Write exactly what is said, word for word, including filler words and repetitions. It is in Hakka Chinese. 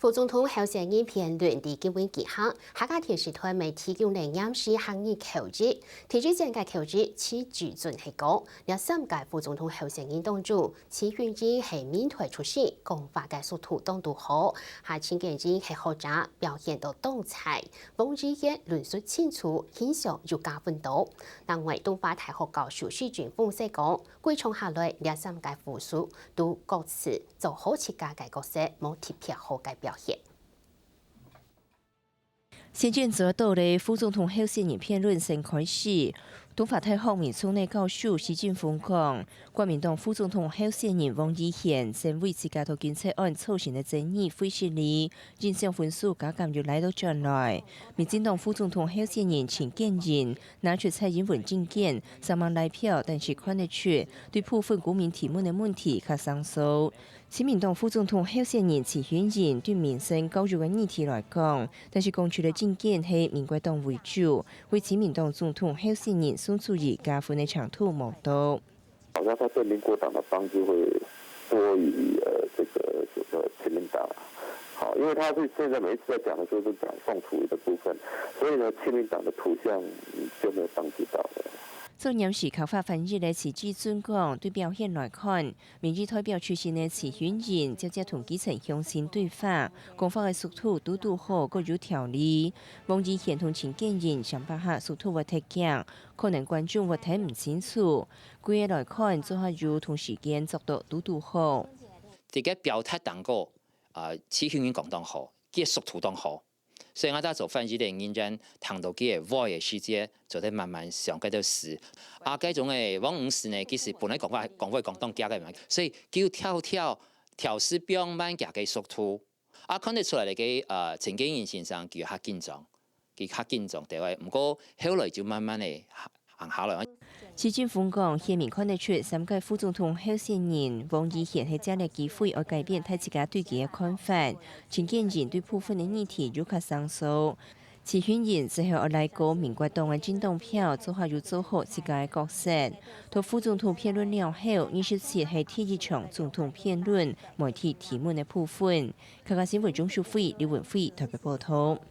副總統候選人辯論在今晡日舉行，客家電視台媒體用了央視客語口譯。第一站个口譯徐志俊係講，這三屆副總統候選人當中，徐巧芯係明代出身，講話个速度當當好，啊陳建仁係學者，表現到當菜。王怡嫻論述清楚，形象又加分到。另外，東華大學教授施俊峰係講， 幾場下來，這三屆副手都各自做好自家个角色，無特別好个表現。選戰做到了，副總統候選人辯論先開始。東華大學名宗的教授施俊峰講，國民黨副總統候選人王怡嫻先為自家在金策案造成个爭議會失利，印象分數加減又拉倒轉來。民進黨副總統候選人陳建仁 拿出蔡英文政見，煞猛拉票，但是看得出，對部分公民提問个問題較生疏。親民黨副總統候選人徐巧芯對民生教育个議題來講，但是講出个政見係民國黨為主，為親民黨總統候選人宋楚瑜加分个程度無多。 好像他對民國黨的幫助會多於呃這個這個親民黨啊。好，因為他是現在每一次在講的就是講宋楚瑜的部分，所以呢，親民黨的圖像就沒有幫助到了。做央視客話翻譯个徐志俊講，對表現來看，民意代表出身个徐巧芯直接同基層鄉親對話，講話个速度堵堵好，閣有條理。王怡嫻同陳建仁相比下速度會忒遽， 可能觀眾會聽毋清楚。歸个來看，做下有同時間做到堵堵好。在該表達當中，啊，徐巧芯講當好，佢个速度當好。所以𠊎兜做翻譯个人員聽到佢个話个時節，做得慢慢想該兜詞。啊，該種个王女士呢，其實本來講話講話講當遽个嘛，所以佢有調調調時放慢佢个速度。 啊，看得出來个，呃，陳建仁先生佢較緊張，佢較緊張，對个。毋過後來就慢慢个行下來。徐俊峰講，顯明看得出三屆副總統候選人王怡嫻係藉這機會愛改變大自家對佢个看法。陳建仁對部分个議題有較生疏。徐巧芯之後愛來過民國黨个政黨票，做下有做好自家个角色。在副總統辯論了後，二十七係第一場總統辯論，媒體提問个部分。 客家新聞鍾淑慧、李文輝台北報導。